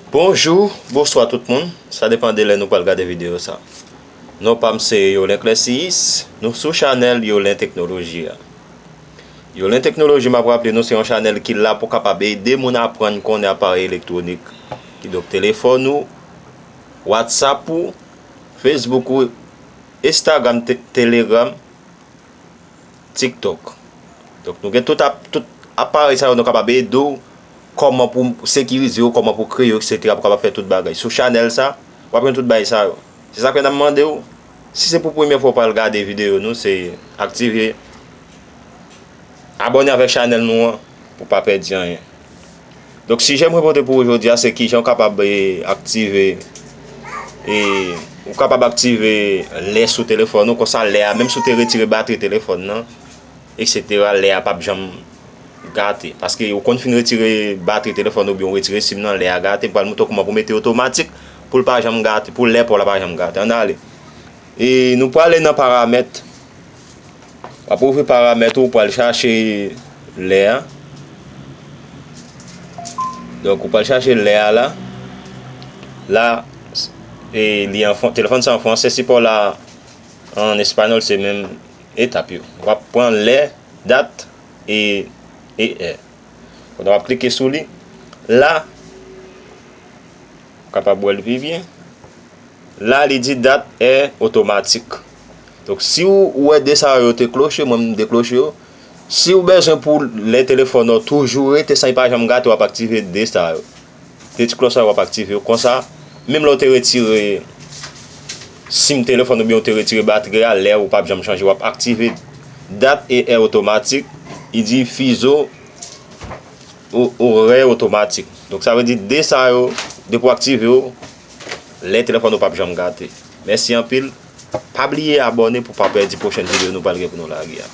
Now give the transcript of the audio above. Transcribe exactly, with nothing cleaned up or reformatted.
Bonjou, bonswa tout moun. Sa depann de lè nou pral gade videyo sa. Non pa m se Yolen Clessis, nou sou chanèl Yolen Teknoloji a. Yolen Teknoloji, m ap raple nou, se yon chanèl ki la pou kapab ede moun aprann konnen aparèy elektwonik. Kidonk, telefòn ou, WhatsApp ou, Facebook ou, Instagram, te- Telegram, TikTok. Donk, nou gen tout, ap, tout aparèy sa yo, nou kapab ede w kòman pou sekirize yo, kòman pou kreye yo, etsetera, pou kapab fè tout bagay. Sou chanèl sa, w ap jwenn tout bagay sa yo. Se sa k fè n ap mande w, si se pou premyè fwa w pral gade videyo nou, se aktive, abòne avèk chanèl nou an pou w pa pèdi anyen. Donk, sijè mwen pote pou ou jodi a, se kijan w kapab e, aktive, e, ou kapab aktive lè sou telefòn ou, konsa lè a, menm si w te retire batri telefòn nan, etsetera, lè a p ap janm gate. Paske ou konn fin retire batri telefòn oubyen ou retire sim nan, lè a gate, m pral montre w kòman pou mete otomatik pou l pa janm gate, pou lè pa w la pa janm gate. Ann ale. E nou prale nan paramèt. W ap ouvri paramèt ou, ou pral chache lè a. Donk, ou pral chache lè a la. La, e li an fran-, telefòn sa an fransè, sipò la an espanyòl, se menm etap yo. W ap pran lè, dat e, e è. Kounye a w ap klike sou li. La, ou kapab wè l pi byen. La, li di dat è otomatik. Donk, si w wè de sa yo te kloche, mwen m dekloche yo. Si w bezwen pou lè telefòn ou toujou rete san l pa janm gate, w ap aktive de sa yo. De ti klòch sa yo w ap aktive yo. Konsa, menm lè w te retire sim telefòn oubyen w te retire batri a, lè ou p ap janm chanje, w ap aktive dat e è otomatik. Li di fizo o-, orè otomatik. Donk, sa vle di de sa yo, depi w aktive yo, lè telefòn ou p ap janm gate. Mèsi anpil. Pa bliye abòne pou w pa pèdi pwochèn videyo nou pral gen pou nou lage a.